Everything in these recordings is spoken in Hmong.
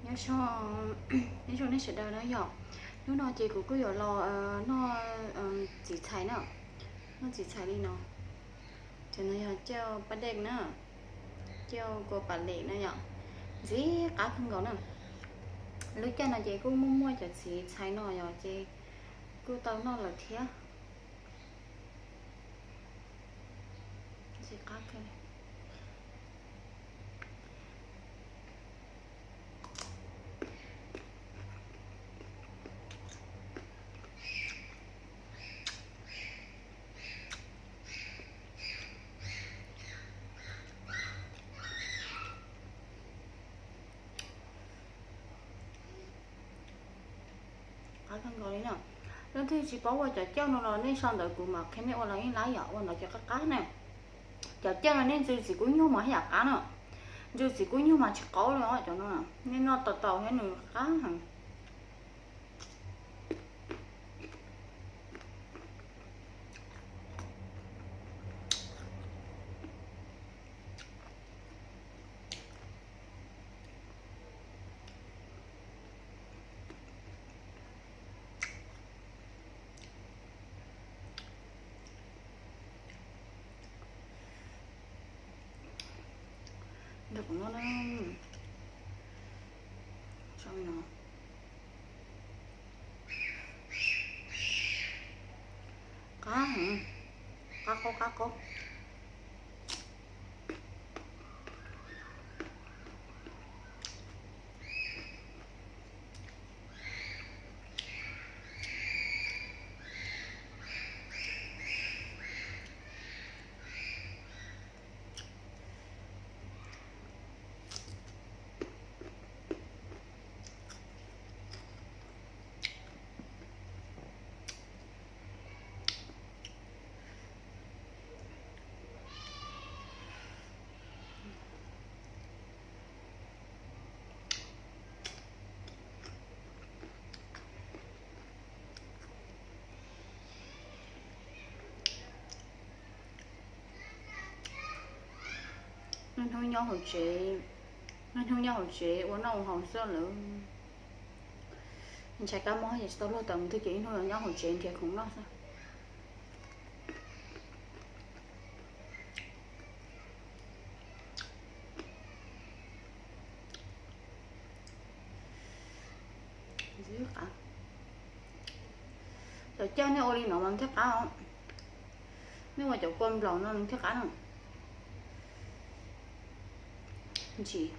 Nyob zoo, nyob zoo nej sawv daws na yom. Hnub no ces kuv kuj yuav los noj txiv txhais na, noj txiv txhais li no. Cov no yog cauj paj dej na, cauj kua pam lem na yom, ntxim qab kawg nkaus na. Lub caij no ces kuj muaj muaj cov txiv txhais no yom, ces kuj tau noj lawm thiab. Ntxim qab kawg. Qab kawg nkaus li no. Leej twg tsis paub ua cov cauj no los nej sau ntawv kuv mam qhia nej ua los yeej laib yom, ua ntawd ces qab qab na. Cov cauj no nej ntxw txiv kub nyuj mas yam qab na, ntxw txiv kub nyuj mas tsis qaub li os cov no. Nej noj tau tau thiab nws qab heev. Nrog kuv noj na. Qab, qab qaub qab qaub. Niaj hnub nyob hauv tsev, niaj hnub nyob hauv tsev ua noj ua haus xwb lawm. Ntshai kab mob ces tsis tau luag tawm mus twg ces ib hnub nyob hauv tsev nrhiav khoom noj xwb. Cov cauj nej ua li no mas thiaj qab os. Nej ua cov kua nplaum no thiaj qab no. Ntsis.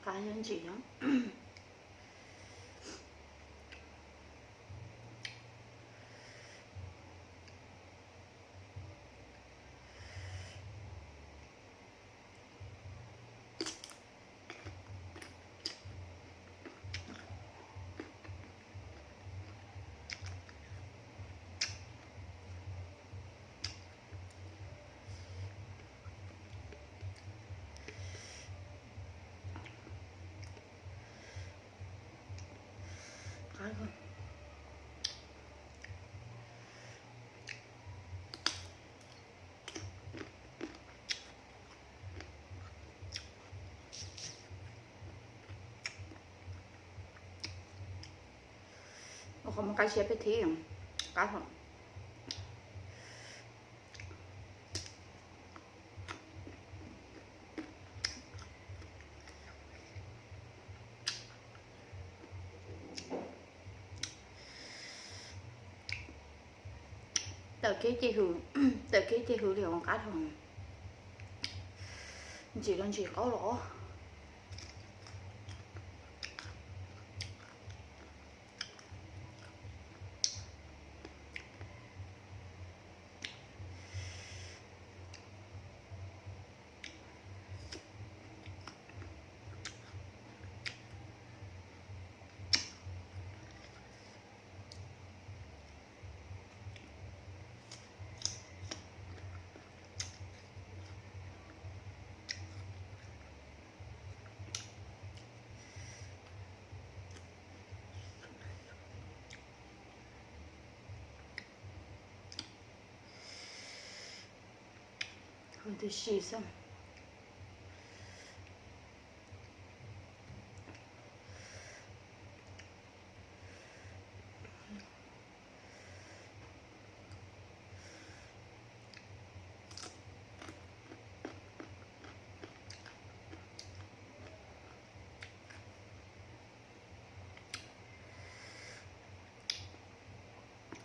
Qab ntsis os. Qhov muaj qab siab peb thiab, qab hov. Tawm kiag ces hwv, tawm kiag ces hwv li os, qab dhau. Ntsim los ntsim qaub los. Tus si xwb.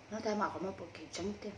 Nyob tag mam qhov muag pom kev tseeb tiag.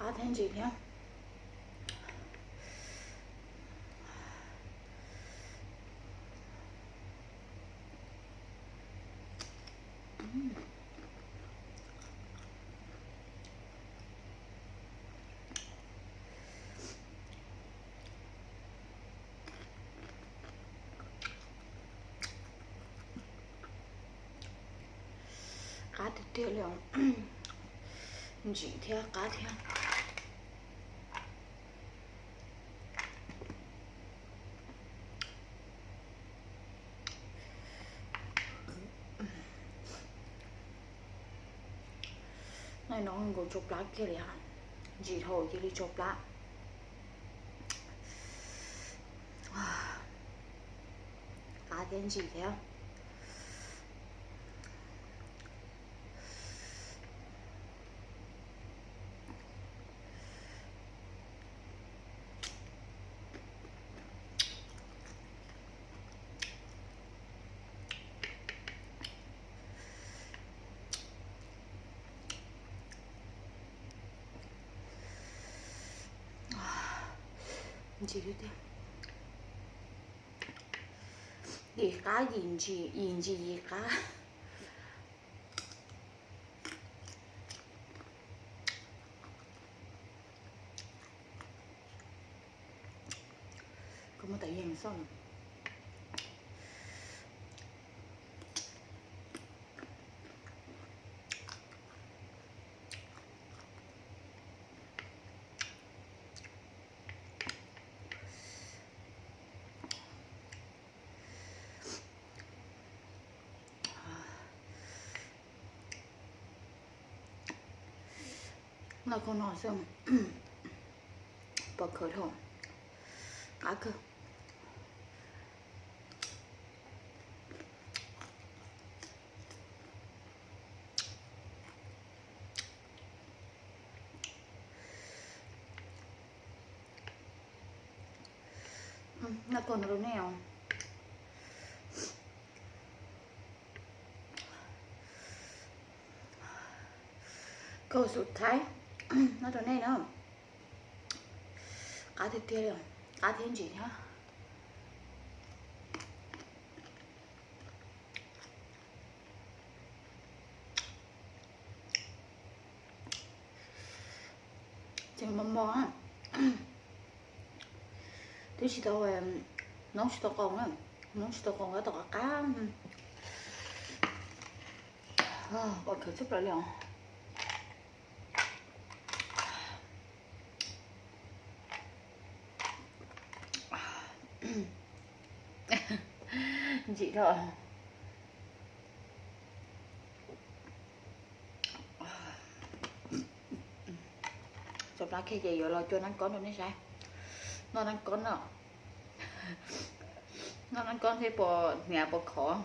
Qab thiab ntsim thiab. Qab tiag tiag li os. Ntsim thiab qab thiab. Noj no nkaus tsau plab kiag li hos, ntsim dhau cia li tsau plab. Qab thiab ntsim thiab. Ntsim tiag tiag. Yim qab yim ntsim, yim ntsim yim qab. Koj muab tas yeej xoj. Noj koj no xwb, pom khawv dhau, qab kawg. Noj koj no rau nej os. Koj xub thaib, noj rau nej na. Qab tiag tiag li, qab thiab ntsim thiab. Tseem mos mos, twb tsis tau, noob tsis tau qoos na, noob tsis tau qoos tab tom qab qab. Qos khawv tshaj plaws li os. Ntsim dhau. Tso plab kiag ces yuav los cua nab kob rau nej saib. Noj nab kob no, noj nab kob thiab puas hniav puas khov.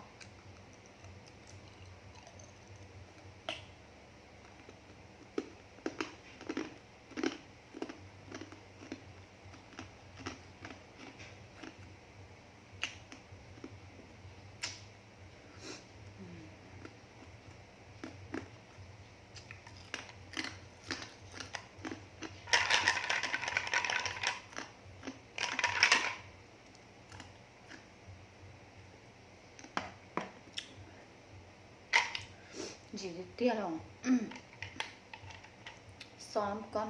Ntsim tiag tiag los. Xo kob.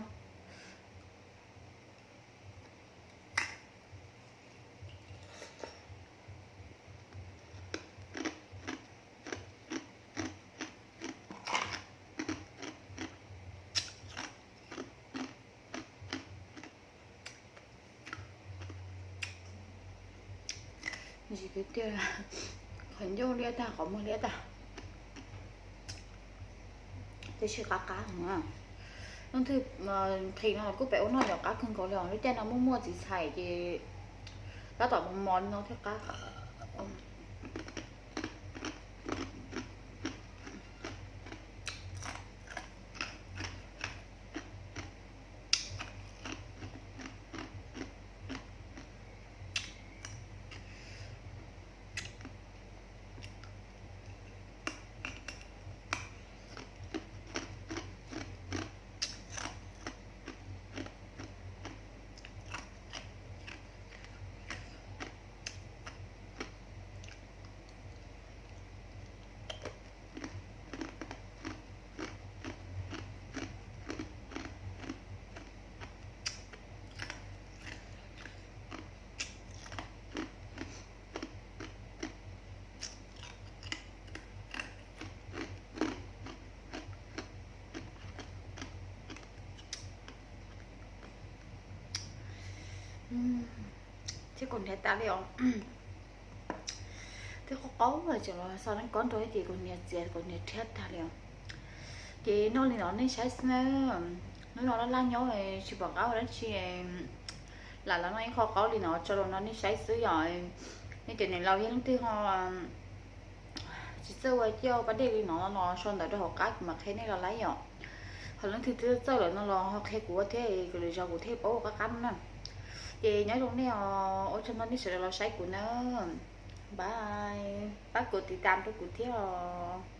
Ntsim tiag tiag, qhov ncauj liab tag, qhov muag liab tag. Tiam sis qab qab. Leej twg nqhis no los kuj pem ua noj yom, qab kawg nkaus li os. Lub caij no muaj muaj txiv txhais ces tab tom mos mos li no thiaj qab. Thiab kaus hniav tas li os. Thiab qaub qaub ces los xo nab kob rau thiab ces kaus hniav txias kaus hniav rhiab tag li os. Ces noj li no nej saib xwb na. Hnub no laj laj nyob tsis pom qab ua dab tsi, lam los noj ib qho qaub li no tso rau no nej saib xwb yom. Nej cov niam laus yog leej twg ho tsis txawj ua coj pab dej li no no sau ntawv rau hauv qab kuv mam qhia nej los laib yom. Ho leej twg twb txawj lawm no los ho qhia kuv ua thiab, lwm zaus kuv thiaj paub ua qab qab no na. Ces nyob zoo nej os, ua tsaug ntau nej sawv daws los saib kuv na. Bye, pab kuv tiv tam rau kuv thiab os.